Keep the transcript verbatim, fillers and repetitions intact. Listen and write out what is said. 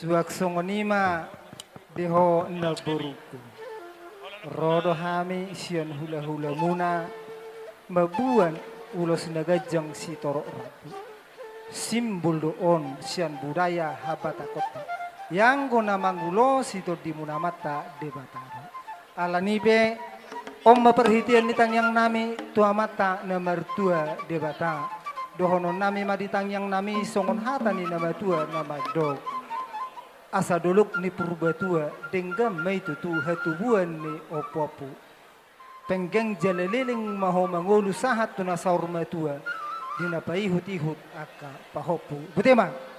Tuak songon i ma di ho na borungku. Ro do hami sian hulahulamuna mamboan ulos na ganjang sitorop rambu. Simbol do on sian budaya habatakonta. Ianggo na mangulosi tondimuna Amanta Debata do. Ala ni i pe, on ma parhitean ni tangiang nami tu Amanta na martua Debata. Dohonon nami ma di tangiang nami songon hata ni na matua na mandok. Asa dolok ni Purbatua, denggan ma i tutu hatubuan ni ompuompu. Penggeng jala leleng ma ho mangolu sahat tu na saur matua, di na paihutihut angka pahompu. Botima.